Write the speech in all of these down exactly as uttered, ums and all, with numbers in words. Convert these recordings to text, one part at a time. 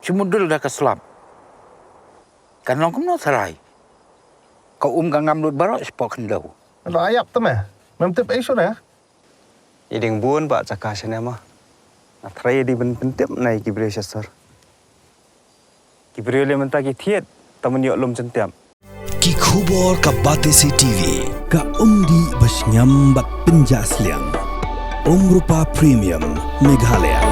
Chimudul da ka slap. Kan long kumno tharai. Ka um ka ngam lut baroh shapoh khyndew. Lo ayap te me. Mem tip ai shuh ne. I ding bun ba jaka shane ma. Nga trai di ban pyntip na i ki briew sha sor. Ki briew le mynta ki thied ta man ïoh lum jyntiap. Ki khubor ka Batesi T V. Ka umdih ba sngem bad pynjah sliang. Umrupa Premium Meghalaya.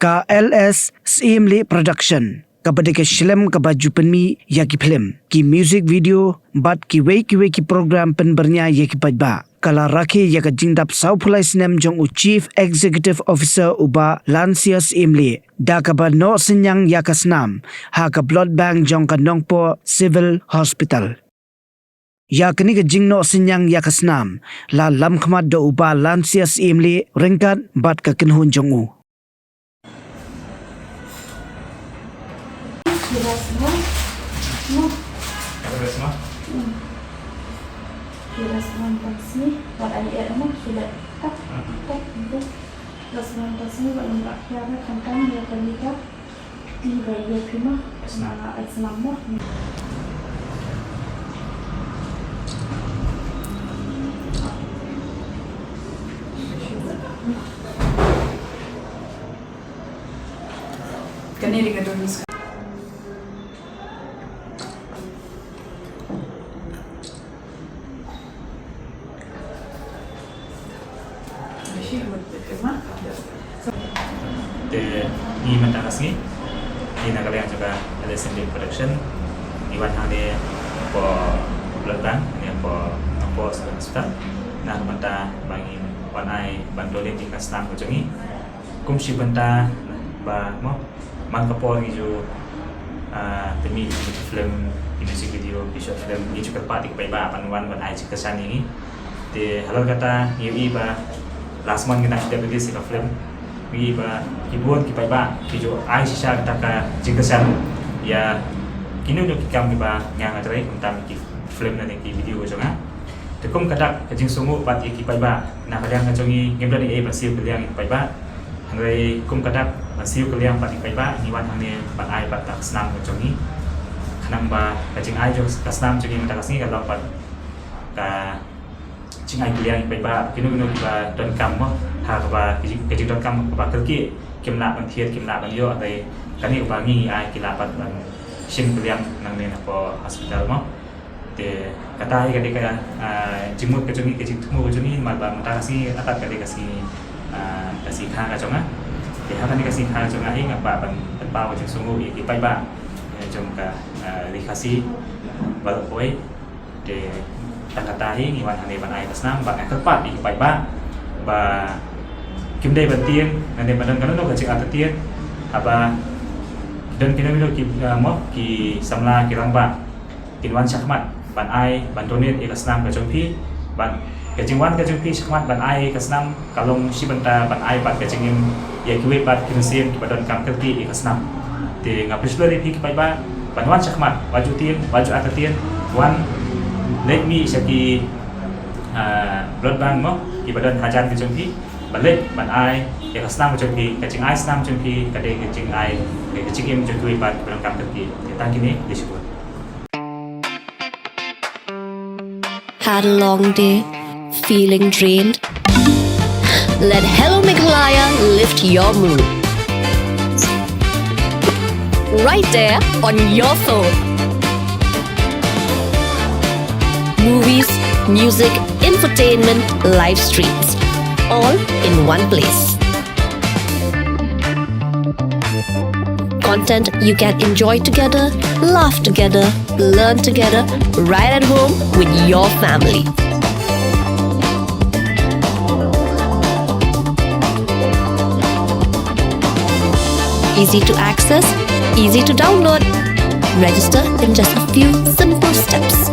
Ka L S Syiemlieh Production kaba dei ka shlem kaba ju pynmih ïa ki film, ki music video bad kiwei kiwei ki program pynbyrngia ïa ki paidbah. Ka la rakhe ïa ka jingdap sawphew lai snem jong u Chief Executive Officer u Bah Lansias Syiemlieh da kaba noh synñiang ïa ka snam ha ka blood bank jong ka Nongpoh Civil Hospital. Ïa kane ka jingnoh synñiang ïa ka snam la lam khmat da u Bah Lansias Syiemlieh ryngkat bad ka kynhun jong u. Kane dei ka don. Te ngi mynta ka sngi ngi na ka liang jong ka L S Syiemlieh Production ngi wan hangne hapoh blood bank ne hapoh Nongpoh Civil Hospital. Na ka bynta ba ngi wan ai ban donate ïa ka snam ka jong ngi. Kum shi bynta ba mo man ka por ngi ju, ah, pynmih ki film, ki music video, ki short film, ngi ju kyrpad ïa ki paidbah ban wan ban ai jingkyrshan ïa ngi. Te halor kata ngi ïohi ba last month ngi dang dep release ïa ka film. Ngi ïohi ba ki bun ki paidbah ki ju ai shisha kata ka jingkyrshan ïa kino kino ki kam kiba nga nga trei, khamtam ki film ne ki video ka jong nga. Te kum ka dak ka jingsngewnguh pat ïa ki paidbah na ka liang ka jong ngi, ngim don ei ei ban siew kylliang ïa ki paidbah. Hynrei kum ka dak ban siew kylliang pat ïa ki paidbah, ngi wan hangne ban ai pat ka snam ka jong ngi. Khnang ba ka jingai jong ka snam jong ngi mynta ka sngi ka long pat ka jingai kylliang ïa ki paidbah, kino kino kiba donkam mo, ha kaba ka jing, ka jingdonkam kaba kyrkieh, kim lah ban thied, kim lah ban ïoh, hynrei kane kaba ngi ngi ai ki lah pat ban shim kylliang nangne napoh hospital mo. Te kata hi ka dei ka, ah, jingmut ka jong ngi, ka jingthmu ka jong ngi, namar ba mynta ka sngi, atat ka dei ka sngi, ah, ka sngi kha ka jong nga. Te ha kane ka sngi kha ka jong nga hi nga kwah ban pynpaw ka jingsngewnguh ïa ki paidbah, eh, jong ka, ah, Ri Khasi baroh kawei. Te tang kata hi ngi wan hangne ban ai ka snam, ba nga kyrpad ïa ki paidbah ba kim dei ban tieng, nangta ba don kano kano ka jingartatien, haba don kino kino ki, ah, mo, ki samla ki rangbah kin wan shakhmat ban ai, ban donate ïa ka snam ka jong phi, ban, ka jingwan ka jong phi shakhmat ban ai ka snam ka long shi bynta ban ai pat ka jingim ïa kiwei pat ki mynsiem kiba donkam kyrkieh ïa ka snam. Te nga pynslem ïa phi ki paidbah ban wan shakhmat, wat ju tieng, wat ju artatien, wan leit mih sha ki, ah, blood bank mo, kiba don hajan ka jong phi, ban leit ban ai ïa ka snam ka jong phi, ka jingai snam jong phi ka dei ka jingai, ka jingim jong kiwei pat kiba donkam kyrkieh. Te tang kine, khublei shibun. Had a long day? Feeling drained? Let Hello Meghalaya lift your mood. Right there on your phone. Movies, music, infotainment, live streams, all in one place. Content you can enjoy together, laugh together, learn together, right at home with your family. Easy to access, easy to download. Register in just a few simple steps.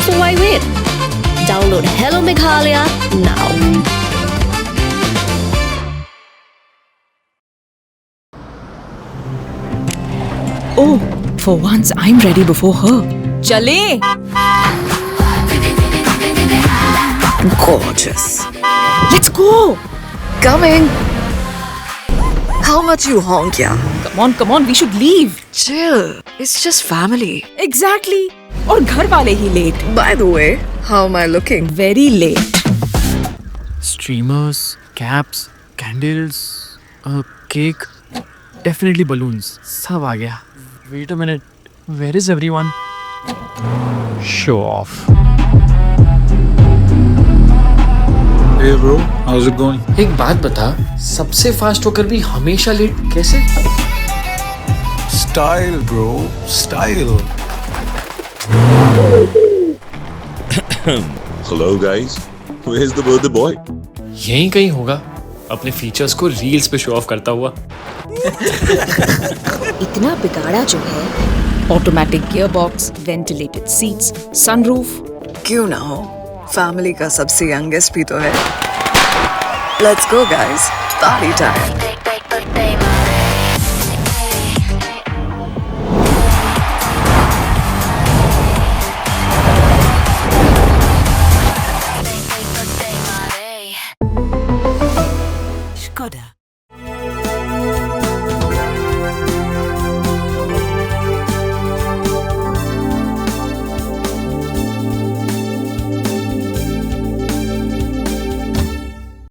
So why wait? Download Hello Meghalaya now. For once, I'm ready before her. चले। Gorgeous. Let's go. Coming. How much you honk, yeah? Come on, come on, we should leave. Chill. It's just family. Exactly. और घर वाले ही late. By the way, how am I looking? Very late. Streamers, caps, candles, a cake, definitely balloons. सब आ गया. Wait a minute. Where is everyone? Show off. Hey bro, how's it going? एक बात बता, सबसे फास्ट होकर भी हमेशा लेट कैसे? Style, bro, style. Hello guys, where's the birthday boy? यहीं कहीं होगा, अपने फीचर्स को रील्स पे शो ऑफ करता हुआ. इतना बिगाड़ा जो है. Automatic gearbox, ventilated seats, sunroof. क्यों ना हो, फैमिली का सबसे यंगेस्ट भी तो है. Let's go guys, party time.